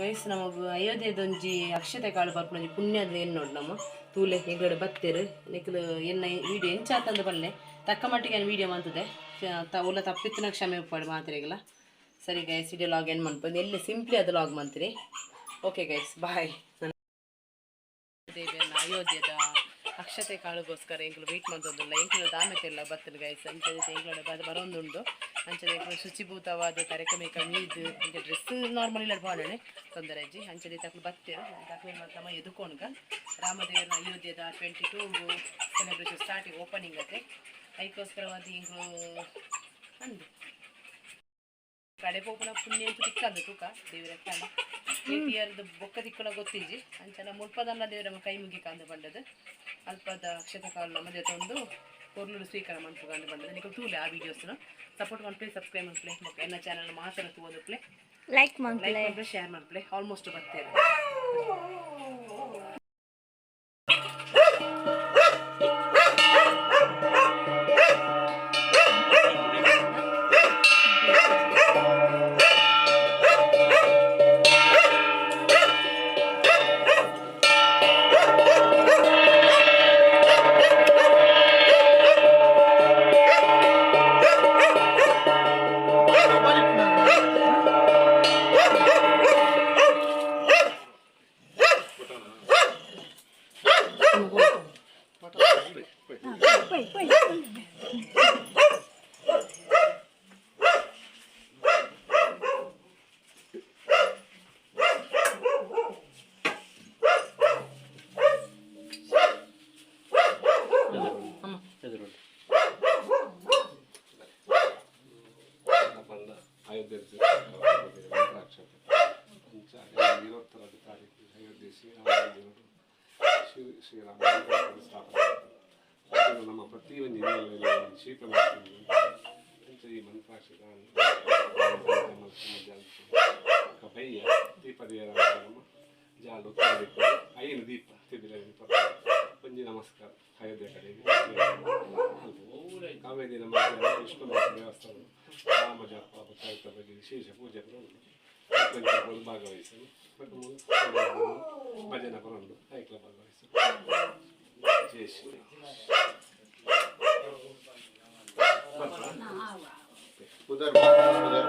Guys, ನಮಗ್ ಅಯೋಧ್ಯೆದೊಂಜಿ ಅಕ್ಷತೆ ಕಾಳು ಬರ್ಪುನೊಂಜಿ ಪುಣ್ಯದ ಎನ್ನೋಡು ನಮ್ಮ. ತೂಲೆ, ಎಂಕ್ಲೋಡೆ ಬತ್ತೆರ್ ನಿಕ್ಲು. ಎನ್ನ ವಿಡಿಯೋ ಎಂಚಾತಂದು ಪಲ್ಲೆ. ತಕ್ಕ ಮಟ್ಟಿಗೆ ನಾನು ವಿಡಿಯೋ ಮಂತದೆ. ಉಲ್ಲ ತಪ್ಪಿತ್ತಿನ ಕ್ಷಮೆ ಉಪ್ಪಾಡು ಮಾತ್ರೆಗಳ. ಸರಿ ಗೈಸ್, ವಿಡಿಯೋ ಲಾಗ್ ಏನು ಮನ್ಪೊಂದು ಎಲ್ಲಿ ಸಿಂಪ್ಲಿ ಅದು ಲಾಗ್ ಮಂತ್ರಿ. Okay guys, bye. ದೇವಿಯನ್ನ ಅಯೋಧ್ಯೆದ ಅಕ್ಷತೆ ಕಾಳುಗೋಸ್ಕರ ಎಂಕ್ಲು ವೆಯ್ಟ್ ಮಂತೊಂದುಲ್ಲ. ಎಂಕ್ಲು ದಾಮೆತೆಲ್ಲ ಬತ್ತಲು ಗೈಸ್. ಅಂಚನೆ ಎಂಕ್ಲೋಡೆ ಬರೋಂದುಂಡು. ಅಂಚನೆ ಎಂಕ್ಲು ಶುಚಿಭೂತವಾದ ತರೆಕಮೇಕ ಮೀದ್ ಅಂಚ ಡ್ರೆಸ್ ನಾರ್ಮಲ್ ಇಲ್ಲ ಪಾಡಣೆ, ತೊಂದರೆ ಅಜ್ಜಿ. ಅಂಚನೆ ತಕ್ಲು ಬತ್ತೇರು. ತಕ್ಲು ತಮ್ಮ ಎದುಕೋಣ್ಗ ರಾಮದೇವರ ಅಯೋಧ್ಯೆದ 22 ಸೆಲೆಬ್ರೇಷನ್ ಸ್ಟಾರ್ಟಿಂಗ್ ಓಪನಿಂಗ್ ಅತೆ. ಐಕೋಸ್ಕರವಾದ ಎಂಕ್ಲು ಅಂದು ಕಡೆ ಪೋಪುನ ಪುಣ್ಯ ಅಂತೂ ತಿಕ್ಕಂದು ತೂಕ ದೇವರ ಕಾಣ. ಏಟಿಯರ್ದು ಬೊಕ್ಕ ತಿಕ್ಕುನ ಗೊತ್ತಿಜ್ಜಿ. ಅಂಚನ ಮುಲ್ಪದಲ್ಲ ದೇವರ ಕೈ ಮುಗಿ ಕಾಂದು ಬಂಡದು. ಅಲ್ಪದ ಅಕ್ಷತ ಕಾಲು ಮದುವೆ ತಂದು ಪೊರ್ಲುಡು ಸ್ವೀಕಾರ ಮನ್ಪುಗಂದು ಬಂಡದು. ನಿಕಲ್ ತೂಲೆ ಆ ವೀಡಿಯೋಸ್ನ. ಸಪೋರ್ಟ್ ಮನ್ಪ್ಲೆ, ಸಬ್ಸ್ಕ್ರೈಬ್ ಮನ್ಪ್ಲೆ. ಬೊಕ್ಕ ಎನ್ನ ಚಾನಲ್ ಮಾತ್ರ ತೂವೊಂದುಪ್ಲೆ. ಲೈಕ್ ಮನ್ಪ್ಲೆ. ಲೈಕ್ ಮನ್ಪ್ಲೆ, ಶೇರ್ ಮನ್ಪ್ಲೆ. ಆಲ್ಮೋಸ್ಟ್ ಬತ್ತೇವೆ. ಅಮ್ಮ. ಪಂಡ ಅಯೋಧ್ಯೆ ಮಂತ್ರಾಕ್ಷತೆ ಅಂಚ 22 ತಾರೀಕು ಅಯೋಧ್ಯೆ ಶ್ರೀರಾಮ ಮಂದಿರ ಶ್ರೀ ಶ್ರೀರಾಮ ಮಂದಿರ ಸ್ಥಾಪನೆ ಆಯ್ತು. ಅದನ್ನು ನಮ್ಮ ಪ್ರತಿಯೊಂದು ಇಲ್ಲಲ್ಲಿ ಶೀತ ಮಾಡ್ತೀವಿ. ಅಂಚ ಈ ಮಂತ್ರಾಕ್ಷತೆ ಬಯ್ಯ ದೀಪ ನಮ್ಮ ಜಾಲು ಉತ್ತರ ದಿಕ್ಕು ಐನು ದೀಪ ತಿದ್ದಿರ ದೀಪ. ಒಂಜಿ ನಮಸ್ಕಾರ ಅಯೋಧ್ಯೆ ಕಡೆಗೆ. ಕಾವೇರಿ ನಮ್ಮ ವಿಷ್ಣು ದೇವಸ್ಥಾನ ರಾಮ ಜಪ ಬೊಕ್ಕ ಬಗ್ಗೆ ವಿಶೇಷ ಪೂಜೆ ಪೂರ ಉಂಟು. ಪಂಚ ಭಾಗವಹಿಸಲು ಬಟ್ ಭಜನೆ ಪೂರ ಉಂಟು. ಐಕ್ಲ ಭಾಗವಹಿಸಲು. ಜೈ ಶ್ರೀರಾಮ್. ಉದರ್ ಉದರ್.